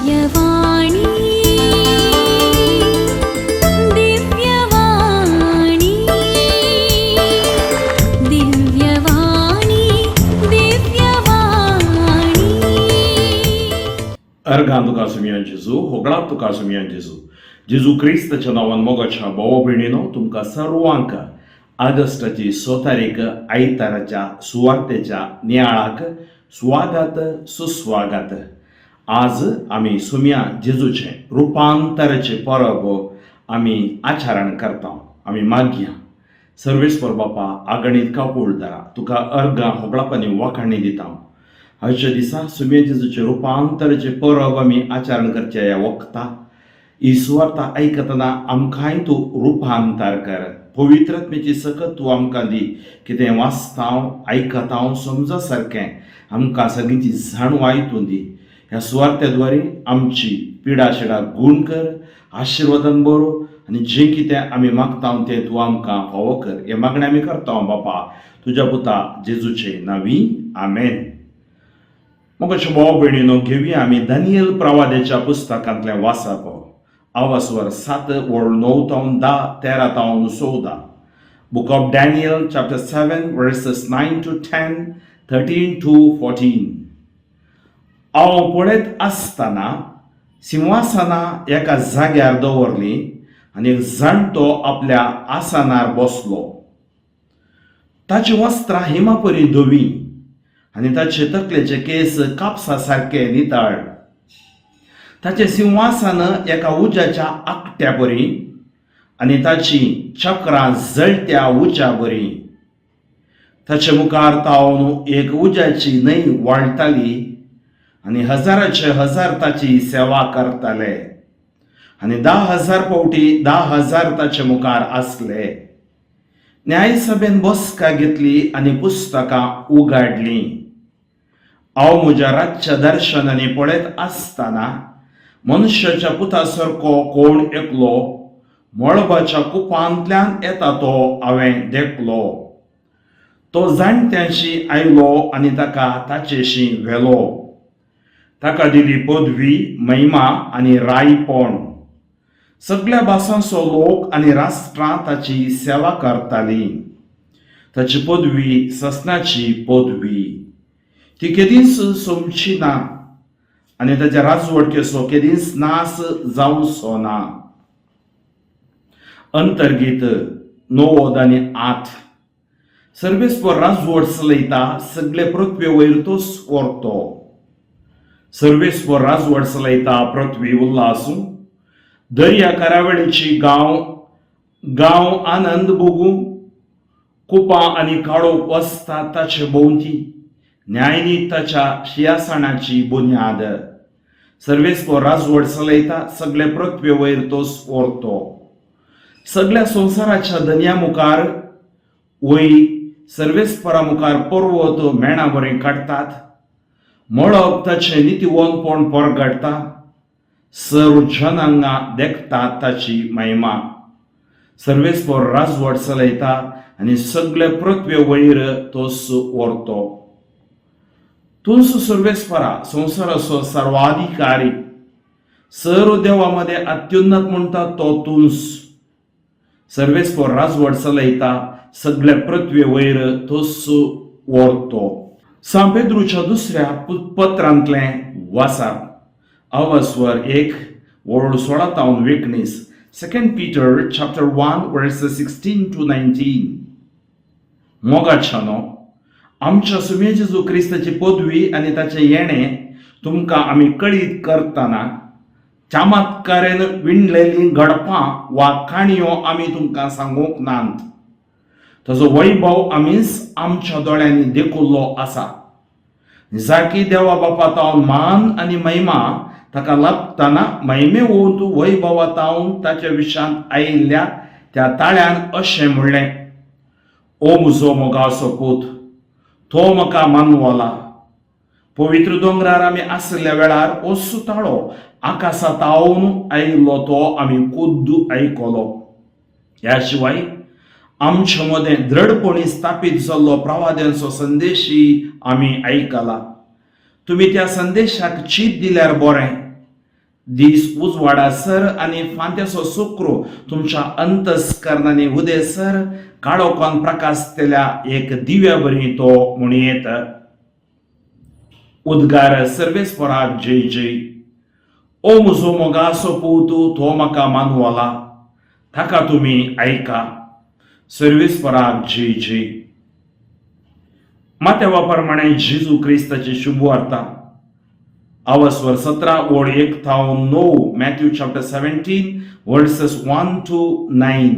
दिव्यवाणी, दिव्यवाणी, दिव्यवाणी, दिव्यवाणी. अर्गां तुका सुमया जेजू, होगळाप तुका सुमया जेजू. जेजू क्रिस्ताच्या नांवान मोगाच्या भावा भयणीनो, तुमकां सर्वांक ऑगस्टाची 6 तारीख आयताराच्या सुवार्तेच्या नियाळाक स्वागत सुस्वागत. आज आमी सुमया जेजूचें रुपांतराचें परब आमी आचरण करता. आमी मागया. सर्वेस्पर बापा, आगणीत काकुळदारा, तुका अर्गां होगळापांनी वाखाणी दिता. आयच्या दिसा सुमया जेजूचें रुपांतराचें परब आमी आचरण करच्या ह्या वखता, ही सुवार्ता आयकतना आमकांय तूं रुपांतर कर. पवित्रात्म्याची सकत तूं आमकां दी. कितें वाचता, आयकता, समजा सारकें आमकां सगळींची जाणवाय तूं दी. ह्या सुवार्ते आमची पिडा शिडा गूण कर, आशिर्वादान बरो आनी जें कितें आमी मागता तें तूं आमकां फावो कर. हें मागणें आमी करता बापा, तुज्या पुता जेजूचे नांवी, आमेन. मोगाचे भाव भयणीनो, घेवया आमी दानियल प्रवाद्याच्या पुस्तकांतलें वाचप. आवासवर 7 वळ 9 तावन 10, 13 तावन 14. Book of Daniel, chapter 7, verses 9 to 10, 13 to 14. हांव पळयत आसतना सिंहासनां एका जाग्यार दवरली आनी एक जाणटो आपल्या आसनार बसलो. ताची वस्त्रां हिमापरी धवी आनी ताचे तकलेचे केस कापसा सारके नितळ. ताचें सिंहासन एका उज्याच्या आकट्या बरी आनी ताची चक्रां जळत्या उज्या बरी. ताचे मुखार तावन एक उज्याची न्हंय वाळटाली आनी हजाराचे हजार ताची सेवा करताले आनी 10,000 फावटी 10,000 ताचे मुखार आसले. न्यायसभेन बसका घेतली आनी पुस्तकां उगाडलीं. हांव म्हज्या रातच्या दर्शनांनी पळयत आसतना मनशाच्या पुता सारको कोण एकलो मळबाच्या कुपांतल्यान येता तो हांवें देखलो. तो जाणट्यांशी आयलो आनी ताका ताचेशी व्हेलो. ताका दिली पदवी, महिमा आनी रायपण. सगळ्या भासांचो लोक आनी राष्ट्रां ताची सेवा करताली. ताची पदवी ससनाची पदवी, ती केदींच सोंपची ना आनी ताच्या राजवटकेचो केदींच नाश जावचो ना. अंतर्गीत 98. सर्वेस्पर राजवट चलयता, सगळे पृथ्वी वयर तोच व्हरतो. सर्वेस्पर राजवट चलयता, पृथ्वी उल्लासूं. दर्या करावळीची गांव गांव आनंद भोगूं. कुपां आनी काळोख वसता ताचे भोंवती. न्यायनीत ताच्या शियासणाची बुन्याद. सर्वेस्पर राजवट चलयता, सगळे पृथ्वी वयर तोच व्हरतो. सगळ्या संवसाराच्या दर्या मुखार वय सर्वेस्परा मुखार पर्वत मेणा बरें काडटात. मळब ताचें नितीवंतपण परगडटा. सर्व जनांगा देखतात ताची महिमा. सर्वेस्पर राजवट चलयता आनी सगळे पृथ्वे वयर तोच व्हरतो. तूंच सर्वेस्परा संवसाराचो सर्वाधिकारी. सर्व देवा मदें अत्युन्नत म्हणटा तो तूंच. सर्वेस्पर राजवट चलयता, सगळे पृथ्वे वयर तोच व्हरतो. सांत पेद्रूच्या दुसऱ्या पत्रांतलें वाचप. अवस्वर 1 वळ 16 तावन 19. Second Peter, chapter 1, verse 16 to 19. मोगाच्यानो, आमच्या सुमे जेजू क्रिस्ताची पदवी आनी ताचें येणें तुमकां आमी कळीत करतना चमत्कारेन विणलेलीं घडपां वा काणयो आमी तुमकां सांगूंक नात. ताजो वैभव आमीच आमच्या दोळ्यांनी देखुल्लो आसा. जाकी देवा बापा तावन मान आनी महिमा ताका लाभतना महिमे वंत वैभवा तावन ताच्या विशांत आयिल्ल्या त्या ताळ्यान अशें म्हणलें, "ओ म्हजो मोगाचो पूत, तो म्हाका मानवला." पवित्र दोंगरार आमी आशिल्ल्या वेळार असो ताळो आकाशा तावन आयिल्लो तो आमी खुद्द आयकलो. ह्या शिवाय आमच्या मदें दृढपणी स्थापीत जाल्लो प्रवाद्यांचो संदेशय आमी आयकला. तुमी त्या संदेशाक चीत दिल्यार बरें. दीस उजवाडासर आनी फांत्याचो सुक्रो तुमच्या अंतस्करणांनी उदेसर काळोखान प्रकाशतल्या एक दिव्या बरी तो म्हणयेत. उद्गार सर्वेस्पराक जय जय. ओ म्हजो मोगासो पूत, तो म्हाका मानवला, ताका तुमी आयका. सर्वेस्पराक जय जय. मात्यावा प्रमाणे जेजू क्रिस्ताची शुभवार्ता, आवस्वर 17 ओळ 1 थावन 9. Matthew chapter 17, verses 1 to 9.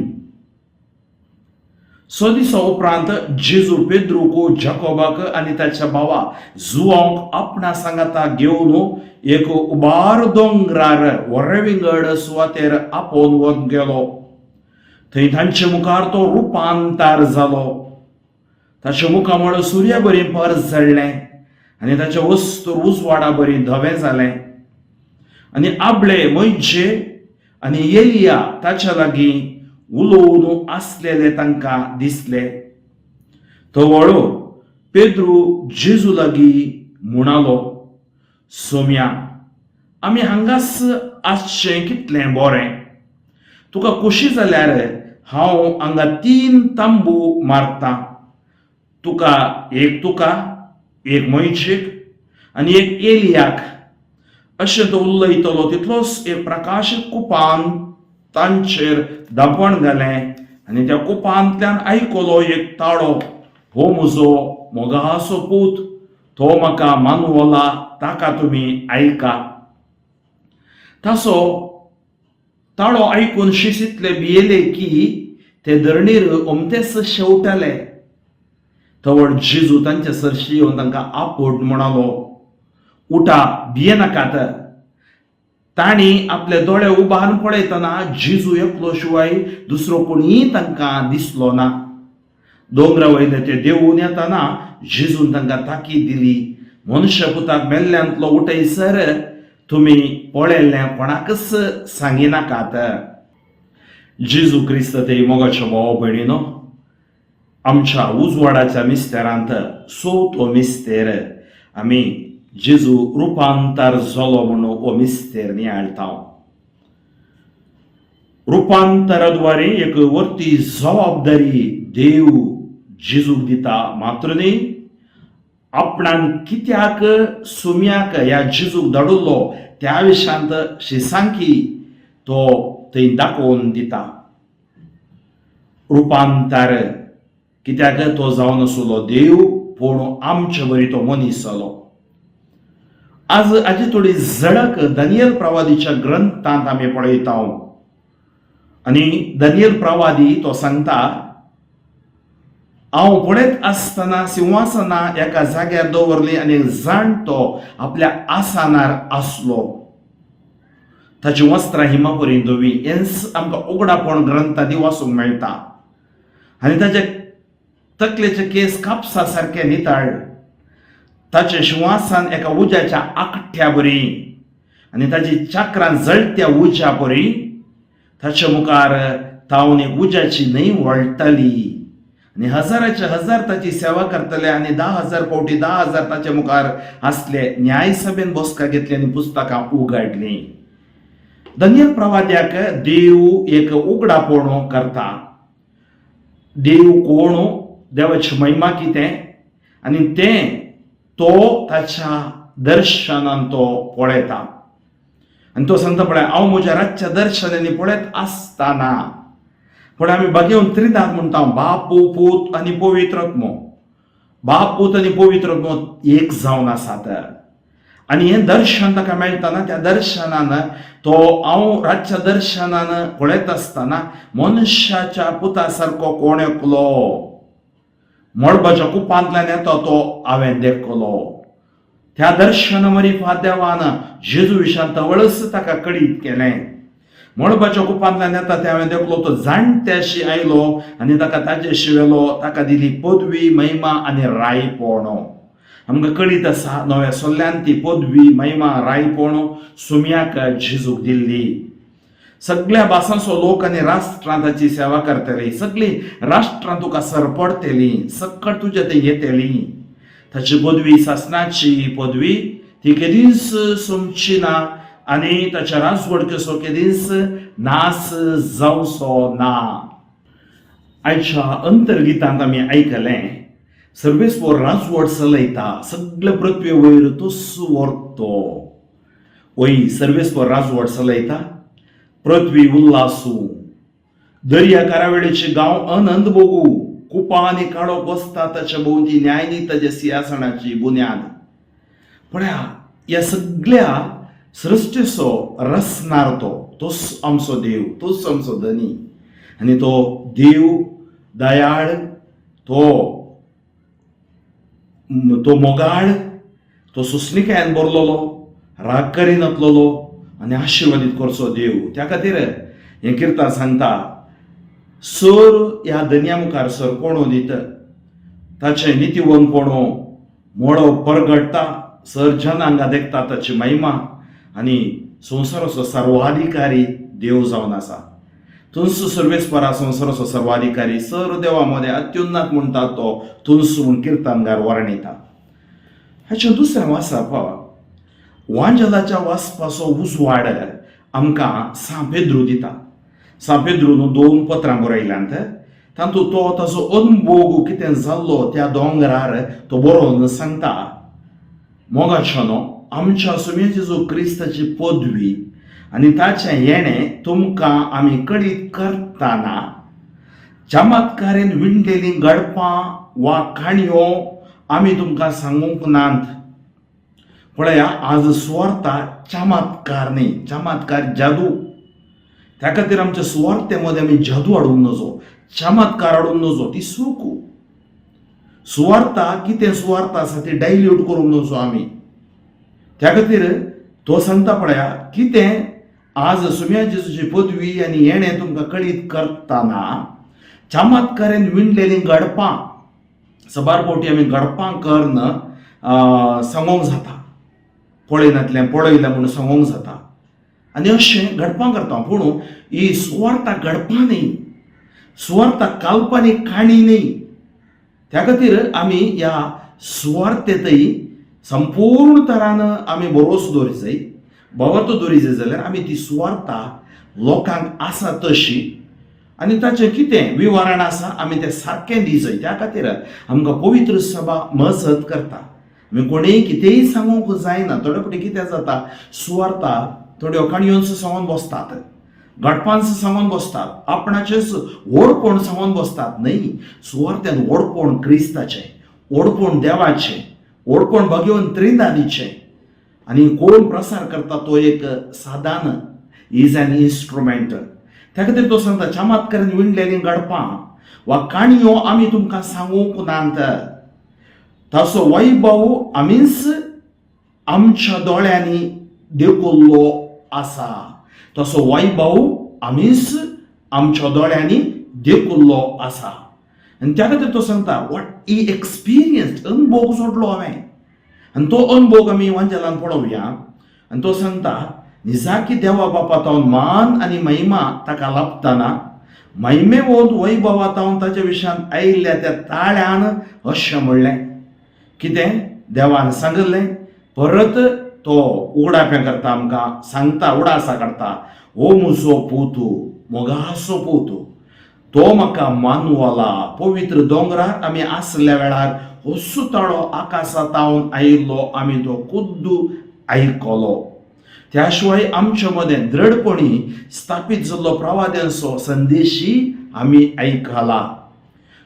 स दिसा उपरांत जेजू पेद्रूक, जाकोबाक आनी ताच्या भावा जुवांक आपणा सांगाता घेवन एक उबार दोंगरार व्हडे विंगड सुवातेर आपोवन व्हरून गेलो. थंय तांचे मुखार तो रुपांतर जालो. ताचें मुखामळ सुर्या बरी परजळ्ळें आनी ताचें वस्तूर उजवाडा बरी धवें जालें. आनी आबळे मोयजे आनी एलिया ताच्या लागीं उलोवन आसलेले तांकां दिसले. तवळो पेद्रू जेजू लागीं म्हणालो, सोम्या, आमी हांगास आसचें कितलें बरें! तुका खोशी जाल्यार हांव हांगा तीन तांबू मारतां, तुका एक, तुका एक, मोयजेक आनी एक एलियाक. अशें तो उलयतलो तितलोच एक प्रकाश कुपान तांचेर धांपण घालें आनी त्या कुपांतल्यान आयकलो एक ताळो, हो म्हजो मोगासो पूत, तो म्हाका मानवला, ताका तुमी आयका. ताचो ताळो आयकून शिसितले भियेले की ते धरणीर ओमतेच शेवटले. तवळ जेजू तांचे सरशी येवन तांकां आपोट म्हणालो, उठा, भियेनाकात. तांणी आपले दोळे उबारून पळयतना जेजू एकलो शिवाय दुसरो कोणीय तांकां दिसलो ना. दोंगरा वयले ते देवून येतना जेजून तांकां ताकीद दिली, मनुष्य पुताक मेल्ल्यांतलो उठयसर तुमी पळयल्लें कोणाकच सांगिनाकात. जेजू क्रिस्त ते मोगाच्या भाव भयणीनो, आमच्या उजवाडाच्या मिस्तेरांत चवथो मिस्तेर आमी जेजू रुपांतर जालो म्हणून हो मिस्तेर नियाळटा. रुपांतराद्वारे एक वर्ती जबाबदारी देव जेजूक दिता. मात्र न्ही, आपणान कित्याक सुम्याक ह्या जेजूक धाडिल्लो त्या विशयांत शिसांकी तो थंय दाखोवन दिता. रुपांतर कित्याक तो जावन आसलो देव, पूण आमचे बरी तो मनीस जालो. आज हाजी थोडी झळक दानियल प्रवादीच्या ग्रंथांत आमी पळयता. आनी दानियल प्रवादी तो सांगता, हांव पळयत आसतना सिंहासना एका जाग्यार दवरली आनी एक जाणटो आपल्या आसनार आसलो. ताची वस्त्रां हिमापरी धवी. हेंच आमकां उगडापण ग्रंथांनी वाचूंक मेळटा. आनी ताचे तकलेचे केस कापसा सारके नितळ. ताचें शिंवासन एका उज्याच्या आकट्या बरी आनी ताची चक्रां जळत्या उज्या बरी. ताचे मुखार तावन एक उज्याची न्हंय वळटाली आनी हजाराचे हजार ताची सेवा करतले आनी 10,000 फावटी 10,000 ताचे मुखार आसले. न्यायसभेन बसका घेतली आनी पुस्तकां उगाडलीं. दानियल प्रवाद्याक देव एक उगडापणो करता. देव कोण, देवाची महिमा कितें आनी तें तो ताच्या दर्शनान तो पळयता. आनी तो सांगता, पळय, हांव म्हज्या रातच्या दर्शनांनी पळयत आसतना. पूण आमी बागेवन त्रिदाक म्हणटा, बापू, पूत आनी पवित्र आत्मो. बाप, पूत आनी पवित्र आत्मो एक जावन आसात. आनी हें दर्शन ताका मेळटना, त्या दर्शनान तो, हांव रातच्या दर्शनान पळयत आसतना मनशाच्या पुता सारको कोण एकलो मळबाच्या कुपांतल्यान येता तो हांवें देखलो. त्या दर्शन मरिफा देवान जेजू विशांत तवळच ताका कळीत केलें. मळबाच्या कुपांतल्यान येता ते हांवें देखलो. तो जाणट्याशी आयलो आनी ताका ताजेशी व्हेलो. ताका दिली पदवी, महिमा आनी रायपणो. आमकां कळीत आसा, नव्या सोल्ल्यान ती पदवी, महिमा, रायपणो सुम्याक जेजूक दिल्ली. सगळ्या भासांचो लोक आनी राष्ट्रां ताची सेवा करतली. सगळीं राष्ट्रां तुका सरपडटली, सक्कड तुज्या ते येतली. ताची पदवी, सासनाची पदवी, ती केदींच सोंपची ना. आनी ताच्या राजवडकेचो केदींच नास जावचो ना. आयच्या अंतर्गितांत आमी आयकलें, सर्वेस्पोर राजवट चलयता, सगळे पृथ्वे वयर तोच व्हरतो. वय, सर्वेस्पोर राजवट चलयता. पृथ्वी उल्लासू, दर्या कारावेळेचे गांव अनंत भोगू, कुपां आनी काळो बसता ताच्या भोंवती, न्यायनी ताच्या सिंहासनाची बुन्याद. पळया, ह्या सगळ्या सृश्टीचो रचणार तो, तोच आमचो देव, तोच आमचो धनी. आनी तो देव दयाळ, तो तो मोगाळ, तो सोंसणिकायेन भरलेलो, राग करिनातलेलो आनी आशिर्वादीत करचो देव. त्या खातीर हें किर्तान सांगता, सर ह्या धनया मुखार सर कोणो दित, ताचें नितीवंतपण मोळो परगडटा, सर जनांगा देखता ताची महिमा आनी संवसाराचो सर्वाधिकारी देव जावन आसा. तुंस सर्वेस्परा संवसाराचो सर्वाधिकारी, सर देवा मदें अत्युन्नत म्हणटा तो तुंस म्हूण किर्तनगार वर्णिता. हाचें दुसरें वाचप, वांजलाच्या वाचपाचो उजवाड आमकां सां पेद्रू दिता. सां पेद्रून दोन पत्रां बरयल्यांत, तातूंत तो ताचो अनभोग कितें जाल्लो त्या दोंगरार तो बरोवन सांगता. मोगाच्यानो, आमच्या सुम्या जेजू क्रिस्ताची पदवी आनी ताचें येणें तुमकां आमी कळीत करतना चमत्कारेन विणलेलीं गडपां वा काणयो आमी तुमकां सांगूंक नात. पळया, आज सुवार्ता चमत्कार न्ही, चमत्कार जादू. त्या खातीर आमच्या सुवार्ते मदें आमी जादू हाडूंक नजो, चमत्कार हाडूंक नजो. ती चूक. सुवार्ता कितें सुवार्ता आसा ती डायल्यूट करूंक नजो आमी. त्या खातीर तो सांगता, पळया कितें, आज सुम्या जेजूची पदवी आनी येणें तुमकां कळीत करतना चमत्कारेन विणलेलीं गडपां, सबार फावटी आमी गडपां करन सांगोंक जाता, पळयनातलें पळयलें म्हूण सांगोंक जाता आनी अशें घडपां करता. पूण ही सुवार्ता घडपां न्ही, सुवार्ता काल्पनीक काणी न्ही. त्या खातीर आमी ह्या सुवार्तेतय संपूर्ण तरान आमी भरोसो दवरी जाय, भावार्थ दवरी जाय, जाल्यार आमी ती सुवार्ता लोकांक आसा तशी आनी ताचें कितें विवरण आसा आमी तें सारकें दी जाय. त्या खातीर आमकां पवित्र सभा मजत करता. आमी कोणेय कितेंय सांगूंक जायना. थोडे फावटी कितें जाता, सुवार्ता थोड्यो काणयोच सांगून बसतात, घडपांच सांगून बसतात, आपणाचेच व्हडपण सांगून बसतात. न्हय, सुवार्तेन व्हडपण क्रिस्ताचें, व्हडपण देवाचें, व्हडपण भगवंत त्रिंदादीचें आनी कोण प्रसार करता तो एक साधन, is an instrument. त्या खातीर तो सांगता, चमत्कारान विणलेलीं घडपां वा काणयो आमी तुमकां सांगूंक नात, ताचो वैभव आमीच आमच्या दोळ्यांनी देखुल्लो आसा. तसो वैभव आमीच आमच्या दोळ्यांनी देखुल्लो आसा. आनी त्या खातीर तो सांगता what he experience, अनभोग सोडलो हांवें आनी तो अनभोग आमी वांजेलान पळोवया. आनी तो सांगता, निजाकी देवा बापा तावन मान आनी महिमा ताका लाभतना महिमेवंत वैभवा तावन ताच्या विशयान आयिल्ल्या त्या ताळ्यान अशें म्हणलें. कितें देवान सांगिल्लें परत तो उगडापें करता, आमकां सांगता, उडासा काडटा. हो म्हजो पूत, मोगाचो पूत, तो म्हाका मानवला. पवित्र दोंगरार आमी आसल्या वेळार असो ताळो आकाशा तावन आयिल्लो आमी तो खुद्द आयकलो. त्या शिवाय आमच्या मदें दृढपणी स्थापीत जाल्लो प्रवाद्यांचो संदेशी आमी आयकला.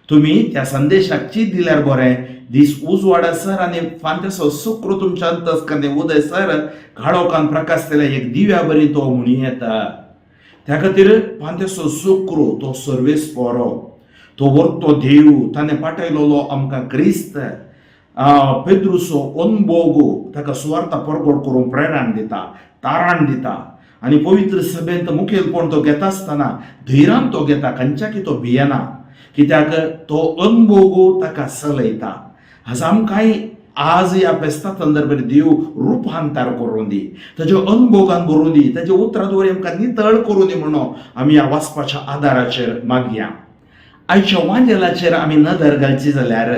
तुमी त्या संदेशाक चीत दिल्यार बरें. दीस उजवाडासर आनी फांत्याचो शुक्र तुमच्या अंतस्करणे उदयसर काळोखान प्रकाशतल्या एक दिव्या बरी तो म्हणूं येता. त्या खातीर पांत्याचो शुक्र तो सर्वेस्परो, तो वर्तो देव, ताणें पाठयलेलो आमकां क्रिस्त. पेद्रुचो अनभोग ताका सुवार्ता परगट करूंक प्रेरणा दिता, तारण दिता आनी पवित्र सभेंत मुखेलपण तो घेता आसतना धैर्यान तो घेता. खंयच्याकी तो भियेना, कित्याक तो अनभोग ताका चलयता. आज आमकांय आज ह्या फेस्ता संदर्भार देव रुपांतर करूं दी, ताज्या अनभोगान भरूं दी, ताज्या उतरां द्वारे आमकां नितळ करूं दी म्हणून आमी ह्या वाचपाच्या आदाराचेर मागया. आयच्या वांजेलाचेर आमी नदर घालची जाल्यार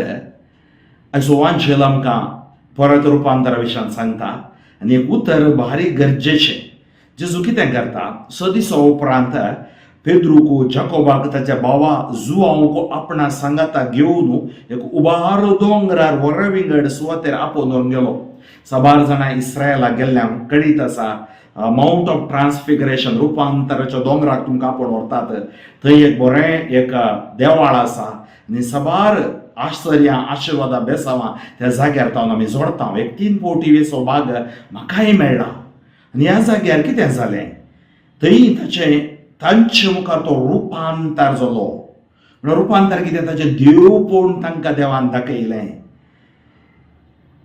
आयचो वांजेल आमकां परत रुपांतरा विशयान सांगता आनी एक उतर भारी गरजेचें. जेजू कितें करता? स दिसां उपरांत पेद्रूक, जाकोबाक, ताच्या भावा जुआंवक आपणा सांगाता घेवन एक उबार दोंगरार व्हड विंगड सुवातेर आपोवन व्हरून गेलो. साबार जाणां इस्रायलाक गेल्ल्यांक कळीत आसा, मावंट ऑफ ट्रान्सफिगरेशन, रुपांतराच्या दोंगराक तुमकां आपोवन व्हरतात. थंय एक बरें एक देवाळ आसा आनी साबार आश्चर्यां, आशिर्वादां, बेसांवां त्या जाग्यार तावन आमी जोडता. एक तीन फावटी वेचो भाग म्हाकाय मेळ्ळा. आनी ह्या जाग्यार कितें जालें? थंय ताचें तांचे मुखार तो रुपांतर जालो. म्हणल्यार रुपांतर कितें? ताचें देवपण तांकां देवान दाखयलें.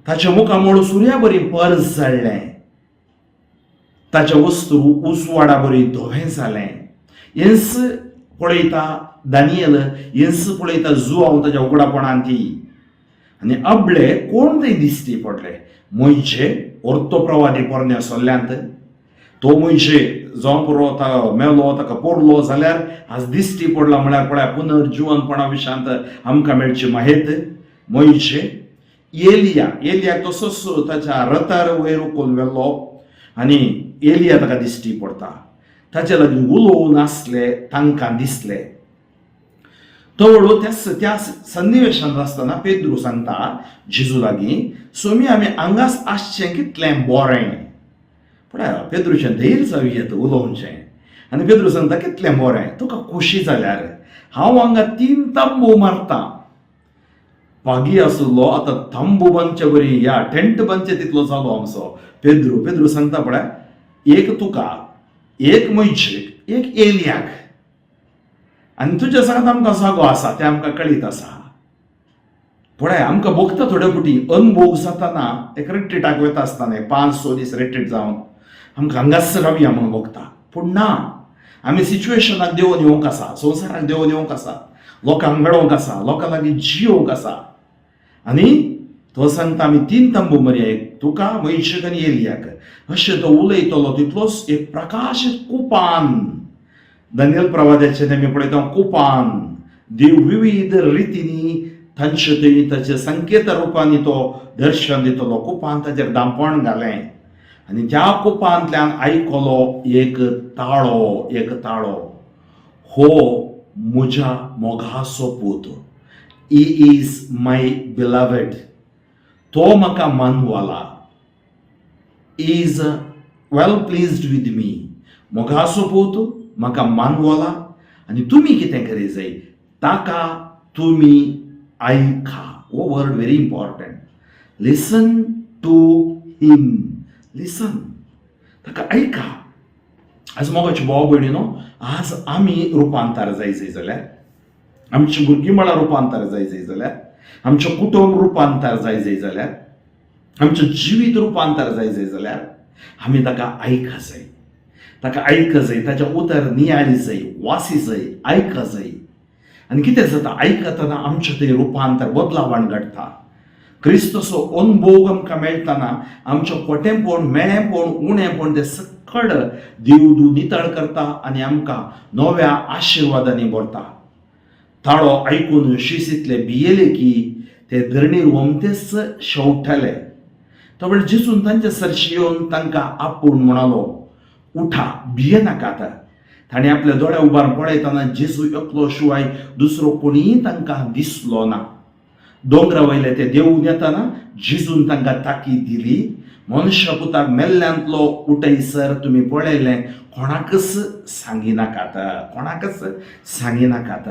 ताच्या मुखामळ सुर्या बरी पर्स जाळ्ळें, ताचें वस्तू उजवाडा बरी धवें जालें. हेंच पळयता दानियल, हेंच पळयता जुआंव ताच्या उगडापणान ती. आनी अबळे कोण थंय दिश्टी पडले? मोयजे, ओर्तोप्रवादी पोरण्या सोल्ल्यांत. तो मोयजे जावं पुरो, ताका मेलो, ताका पोरलो जाल्यार आज दिश्टी पडला. म्हळ्यार पळया, पुनर्जिवनपणा विशयांत आमकां मेळची माहेत. मोयजे, एलिया, एलियाक तसोच ताच्या रथार वयर उखलून व्हेल्लो आनी एलिया ताका दिश्टी पडटा. ताचे लागीं उलोवन आसले, तांकां दिसले. तवळ त्या त्या सन्निवेशांत आसतना पेद्रू सांगता जेजू लागीं, सोमी, आमी हांगाच आसचें कितलें बरें. पळय, पेद्रूचें धैर्य जावं उलोवचें. आनी पेद्रू सांगता, कितलें बरें, तुका खोशी जाल्यार हांव हांगा तीन तंबू मारता. पागी आसलो, आतां तंबू बांदचे बरी ह्या टेंट बांदचे तितलो जालो आमचो पेद्रू. पेद्रू सांगता, पळय, एक तुका, एक मोयजेक, एक एलियाक. आनी तुज्या सांगात आमकां जागो आसा तें आमकां कळीत आसा. पळय, आमकां भोगता थोडे फावटी अनभोग जाताना, एक रिट्रीटाक वता आसतना, एक 5-6 दीस रिट्रीट जावन आमकां हांगाच रावया म्हणून भोगता. पूण ना, आमी सिच्युएशनाक देंवन येवंक आसा, संवसाराक देंवन येवंक आसा, लोकांक मेळोवंक आसा, लोकां लागीं जियोवंक आसा. आनी तो सांगता, आमी तीन तंबू मरया, एक तुका, मोयजेक आनी एलियाक. अशें तो उलयतलो तितलोच एक प्रकाशीत कुपान, दानियल प्रवाद्याचें आमी पळयता, कुपान देव विविध रितींनी तांचे थंय ताचे संकेत रुपांनी तो दर्शन दितलो. कुपान ताचेर दांपण घालें आनी त्या कुपांतल्यान आयकलो एक ताळो, एक ताळो, हो म्हज्या मोगाचो पूत, he is my beloved, तो म्हाका मानवाला, is well pleased with me. मोगाचो पूत म्हाका मानवला आनी तुमी कितें करी जाय? ताका तुमी आयका. हो word very important, listen to him, listen, ताका आयका. आज मोगाचे भाव भयणीनो, आज आमी रुपांतर जाय जाय जाल्यार, आमची भुरगीं बाळां रुपांतर जाय जाय जाल्यार, आमचें कुटुंब रुपांतर जाय जाय जाल्यार, आमचें जिवीत रुपांतर जाय जाय जाल्यार आमी ताका आयका जाय, ताका आयक जाय, ताच्या उतर नियाळी जाय, वासी जाय, आयका जाय. आनी कितें जाता? आयकतना आमचें थंय रुपांतर, बदलावण घडटा. क्रिस्तचो अनभोग आमकां मेळटना आमचें खोटेंपण, मेळेंपण, उणेंपण तें सकळ देव दू नितळ करता आनी आमकां नव्या आशिर्वादांनी भरता. ताळो आयकून शीस इतले भियेले की ते धरणीर वमतेच शेवटले. तो वेळ जेजून तांचे सरशी येवन तांकां आपोवन म्हणालो, उठा, भिये नाकात. ताणें आपल्या दोळ्या उबार पळयतना जेजू एकलो शिवाय दुसरो कोणीय तांकां दिसलो ना. दोंगरा वयले ते देवून येतना जेजून तांकां ताकीद दिली, मनशा पुताक मेल्ल्यांतलो उठयसर तुमी पळयलें कोणाकच सांगिनाकात, कोणाकच सांगिनाकात.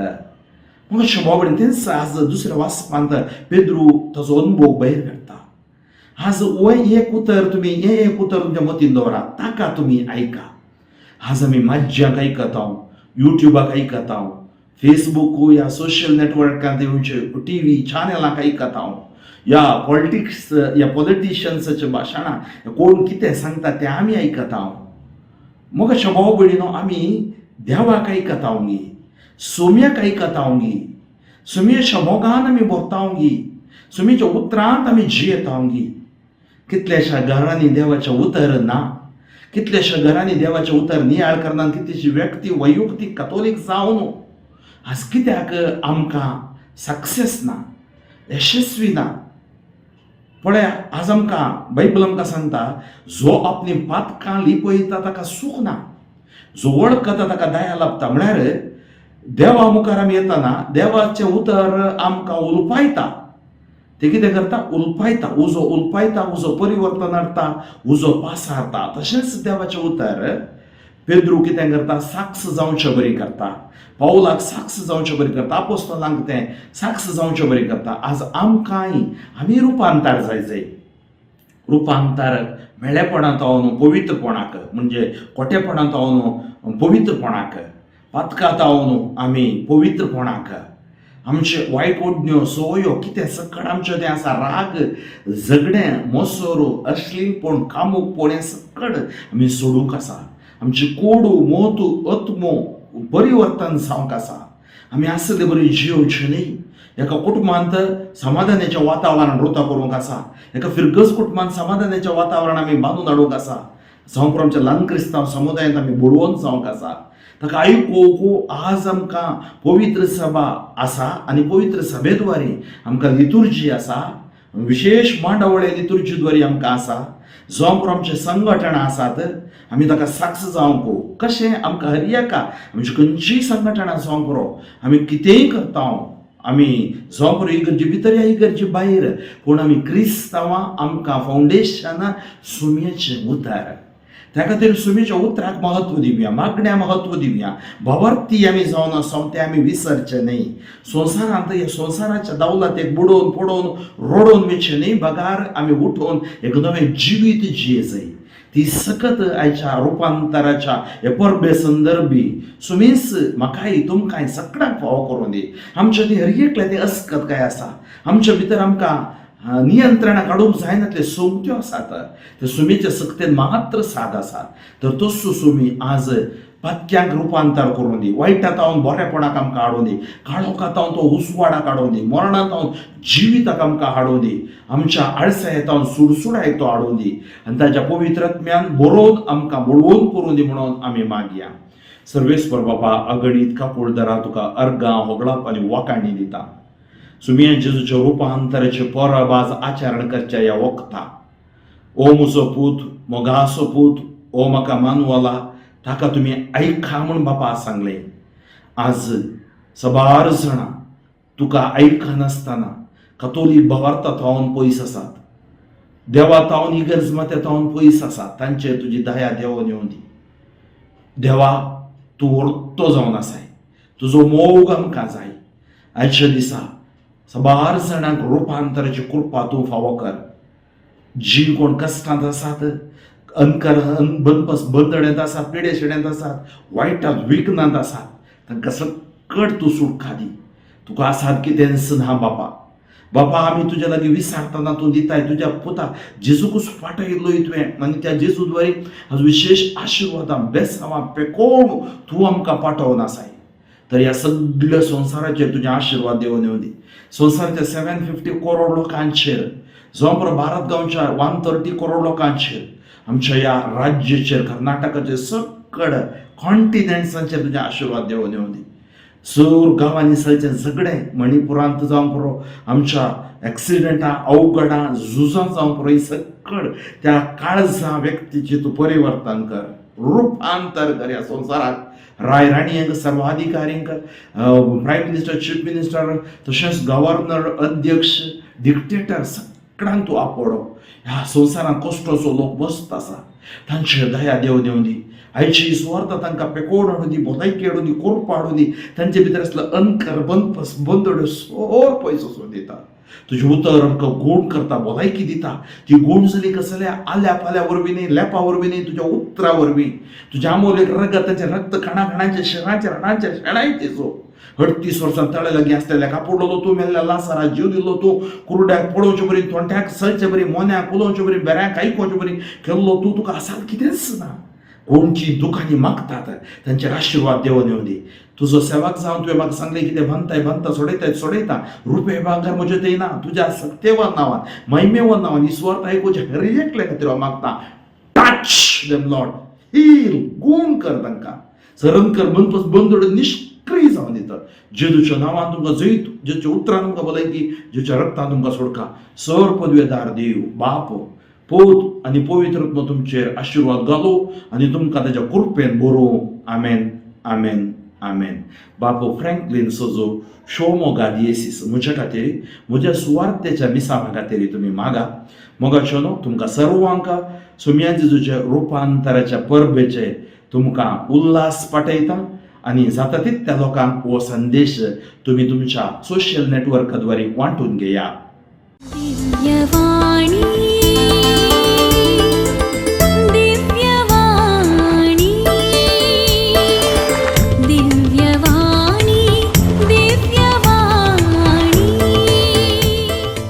मग बाबडे तेंच आज दुसऱ्या वाचपांत पेद्रू ताचो अनुभव भायर काडटा. आज हो एक उतर तुमी, हें एक उतर तुमच्या मतीन दवरात, ताका तुमी आयका. आज आमी माज्यांक आयकता, युट्युबाक आयकता, फेसबूक या सोशल नेटवर्कांत येवचे टीव्ही चॅनलांक आयकता, या पॉलिटिक्स या पॉलिटिशियन्साचे भाशणां, कोण कितें सांगता तें आमी आयकता. मग अशें भाव भयणीनो, आमी देवाक आयकता गी, सोम्याक आयकता गी? सोमयेच्या मोगान आमी भरता गी? सोमयेच्या उतरांत आमी जियेता गी? कितल्याशा घरांनी देवाचें उतर ना. कितल्याशा घरांनी देवाचें उतर नियाळ करना. कितलीशी व्यक्ती वैयक्तीक कतोलीक जावन आज कित्याक आमकां सक्सेस ना, यशस्वी ना? पळया, आज आमकां बायबल आमकां सांगता, जो आपली पातकां लिपयता ताका सूख ना, जो वळखता ताका दया लाभता. म्हळ्यार देवा मुखार आमी येतना देवाचें उतर आमकां उलपायता. ते कितें करता? उलपायता, उजो उलपायता, उजो परिवर्तन हाडटा, उजो पासारता. तशेंच देवाचें उतर पेद्रू कितें करता? साक्ष जावचे बरी करता. पावलाक साक्ष जावचे बरी करता. आपोस्तलांक तें साक्ष जावचे बरी करता. आज आमकांय आमी रुपांतर जाय जाय. रुपांतर मेळेपणांत जावन पवित्रपणाक, म्हणजे खोटेपणांत जावन पवित्रपणाक, पातकांत जावन आमी पवित्रपणाक. आमचे वायट ओडण्यो, संवयो, कितें सकड आमचें तें आसा, राग, झगडें, मोसोरो, अश्लीलपण, कामूकपण, हें सकड आमी सोडूंक आसा. आमची कोडू, मोतू, आत्मो परिवर्तन जावंक आसा. आमी आसले बरी जियोवची न्ही. एका कुटुंबांत समाधानाचें वातावरण रुता करूंक आसा. एका फिरगज कुटुंबांत समाधानाचें वातावरण आमी बांदून हाडूंक आसा. जावं पुरो, आमच्या ल्हान क्रिस्तांव समुदायांत आमी बळवंत जावंक आसा. ताका आयकूंक आज आमकां पवित्र सभा आसा आनी पवित्र सभेद्वारे आमकां लितुर्जी आसा. विशेश मांडावळे लितुर्जी द्वारे आमकां आसा. जावं पुरो, आमचे संघटना आसात, आमी ताका साक्ष जावंक कशें आमकां हर एका आमची खंयचीय संघटना जावंक पुरो, आमी कितेंय करता, आमी जावं पुरो इगर्जे भितर या इगर्जे भायर, पूण आमी क्रिस्तांवां, आमकां फावंडेशनां सुमयेचें उतर. त्या खातीर सुमीच्या उतराक महत्व दिवया, मागण्या महत्व दिवया. भावार्थी आमी जावन आसा तें आमी विसरचें न्हय. संवसारांत ह्या संवसाराच्या दावलात एक बुडोवन पडोवन रडोवन वचचें न्हय, बगार आमी उठोवन एक नवें जिवीत जिये जाय. ती सकत आयच्या रुपांतराच्या हे परबे संदर्भी सुमेस म्हाकाय, तुमकांय, सगळ्यांक फावो करूं दी. आमच्या ती हर एकल्या ती अस्कत काय आसा आमच्या भितर, आमकां नियंत्रणां काडूंक जायनातले सोमत्यो आसात, ते सुमीच्या सक्तेन मात्र साद आसा. तर तसो सुमी आज पातक्यांक रुपांतर करूं दी, वायटा तावन बरेपणाक आमकां हाडूं दी, काळोखा तावन तो उजवाडाक हाडूं दी, मरणा तावन जिविताक आमकां हाडूं दी, आमच्या आळसाये तावन सुडसुडाय तो हाडूं दी आनी ताच्या पवित्र आत्म्यान बरोवन आमकां बळवंत करूं दी म्हणून आमी मागया. सर्वेस्पर बापा, अगणीत काकुळदरा तुका अर्गां, होगळाप आनी वाकाणी दिता. सुमिया जेजूच्या रुपांतराचे परब आज आचरण करच्या ह्या वखता, ओ म्हजो पूत, मोगासो पूत, ओ म्हाका मानवला, ताका तुमी आयका म्हूण बापा सांगलें. आज सबार जाणां तुका आयकनासतना कतोलीक भावार्था थावन पयस आसात, देवा तावन, इगर्ज मात्या तावन पयस आसात. तांचेर तुजी दया देवोन येवन दी. देवा, तूं वर्तो जावन आसाय, तुजो मोग आमकां जाय. आयच्या दिसा सबार जाणांक रुपांतराची कृपा तूं फावो कर. जी कोण कश्टांत आसात, अनकर बनपस बंदड्यांत आसात, पिडे शेड्यांत आसात, वायटांत विघ्नांत आसात, तांकां सकट तूं सुटका दी. तुका आसात कितेंच ना बापा. बापा, आमी तुज्या लागीं विसारतना तूं दिताय. तुज्या पुता जेजूकूच फाटयल्लोय तुवें आनी त्या जेजू द्वारे आज विशेश आशिर्वादां, बेसांवां पेकोवन तूं आमकां पाठोवन आसाय. तर ह्या सगळ्या संवसाराचेर तुजे आशिर्वाद देवून येवं दी. संवसाराच्या 750 करोड लोकांचेर, जावं पुरो भारत गांवच्या 130 करोड लोकांचेर, आमच्या ह्या राज्याचेर, कर्नाटकाचेर, सकड कॉन्टिनेंट्सांचेर तुजे आशिर्वाद देवून येवं दी. सूर गांवांनी सगळें झगडें मणिपुरांत जावं पुरो, आमच्या एक्सिडेंटां, अवघडां, झुजां जावं पुरो, ही सकड त्या काळजा व्यक्तीची तूं परिवर्तन कर, रुपांतर कर. ह्या संवसाराक राय राणयांक, सर्वाधिकाऱ्यांक, प्रायम मिनिस्टर, चीफ मिनिस्टर, तशेंच गव्हर्नर, अध्यक्ष, डिक्टेटर, सगळ्यांक तूं आपोवडो. ह्या संवसारांत कश्टोचो लोक मस्त आसा, तांचेर दया देव देवूं दी. आयची सुवार्थ तांकां पेकोड हाडूं दी, भलायकी हाडूं दी, कोरपा हाडूं दी. तांचे भितर आसलो अनकर, बनपस, बंदड्यो सोर पयस वचून दिता. तुजें उतर आमकां गूण करता, भलायकी दिता. ती गूण जाली कसल्या आल्या पाल्या वरवीं न्ही, लेपा वरवीं न्ही, तुज्या उतरा वरवीं, तुज्या आमोलेक रगताचें रक्त, कणा कणांचे, शेणाचे, रणांचे, शेणायचे. 38 वर्सां तळे लागीं आसलेल्या कापुडलो तूं, मेल्ल्या लासारा जीव दिलो तूं, कुरड्याक पळोवचे बरी, तोंट्याक चलचे बरी, मोन्याक उलोवचे बरी, बेऱ्यांक आयकोवचे बरी केल्लो तूं. तुका आसात कितेंच ना. कोणची दुखांनी मागतात तांचेर आशिर्वाद देवून येवं दी. तुजो सेवक जावन तुवें म्हाका सांगलें, कितें बांदताय बांदता, सोडयताय सोडयता. रुपये भांगर म्हजे थंय ना. तुज्या सत्यवान नांवान, महिमेवान नांवान ही सुवार्थ आयकुचे हर एकल्या खातीर हांव मागता, टच देम लॉर्ड, हील, गूण कर तांकां, सरंकर बनपस बंदोड निश्क्रीय जावन दिता. जेजूच्या नांवान तुमकां जैत, जेजूच्या उतरान तुमकां भलायकी, जेजूच्या रक्तान तुमकां सोडका. सर पदवेदार देव बाप, पोत आनी पवित्र आत्मो तुमचेर आशिर्वाद घालूं आनी तुमकां ताच्या कृपेन बरोवं. आमेन, आमेन, आमेन. बापू फ्रँकलीन सोजो शिवमोगा दियेसीस म्हज्या खातीर, म्हज्या सुवार्थेच्या मिसांवा खातीर तुमी मागा. मोगाच्यो न्हू, तुमकां सर्वांक सोमया जेजूच्या रुपांतराच्या परबेचे तुमकां उल्हास पाठयता आनी जाता तितल्या लोकांक हो संदेश तुमी तुमच्या सोशल नेटवर्काद्वारे वांटून घेया. दिव्यवाणी.